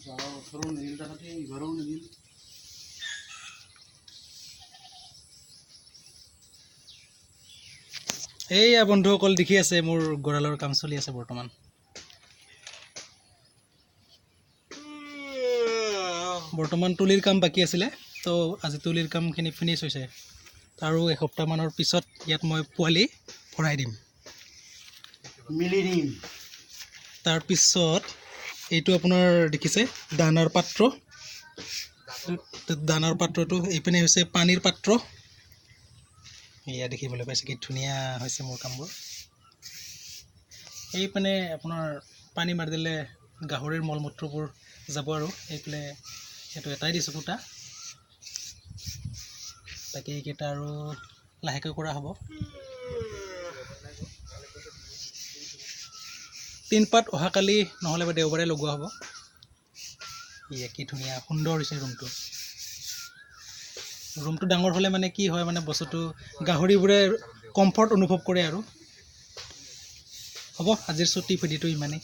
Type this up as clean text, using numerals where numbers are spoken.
যোৱা বছৰো নিদিল তাহাঁতে, এইবাৰো নিদিল। এইয়া বন্ধুসকল, দেখি আছে মোৰ গঁৰালৰ কাম চলি আছে বৰ্তমান। বৰ্তমান তুলিৰ কাম বাকী আছিলে, তো আজি তুলিৰ কামখিনি ফিনিছ হৈছে। আৰু এসপ্তাহমানৰ পিছত ইয়াত মই পোৱালি ভৰাই দিম, মিলি দিম। তাৰপিছত এইটো আপোনাৰ দেখিছে দানাৰ পাত্ৰ। দানাৰ পাত্ৰটো এইপিনে হৈছে পানীৰ পাত্ৰ। এয়া দেখিবলৈ পাইছে কি ধুনীয়া হৈছে মোৰ কামবোৰ। এইপিনে আপোনাৰ পানী মাৰি দিলে গাহৰিৰ মল মূত্ৰবোৰ যাব আৰু এইফালে এইটো এটাই দিছোঁ ফুটা। বাকী এইকেইটা আৰু লাহেকৈ কৰা হ'ব। তিনপাত অহাকালি নহ'লে বা দেওবাৰে লগোৱা হ'ব। এয়া কি ধুনীয়া সুন্দৰ হৈছে ৰুমটো। ৰুমটো ডাঙৰ হ'লে মানে কি হয়, মানে বস্তুটো গাহৰিবোৰে কমফৰ্ট অনুভৱ কৰে আৰু। হ'ব, আজিৰ ছুটি ভিডিঅ'টো ইমানেই।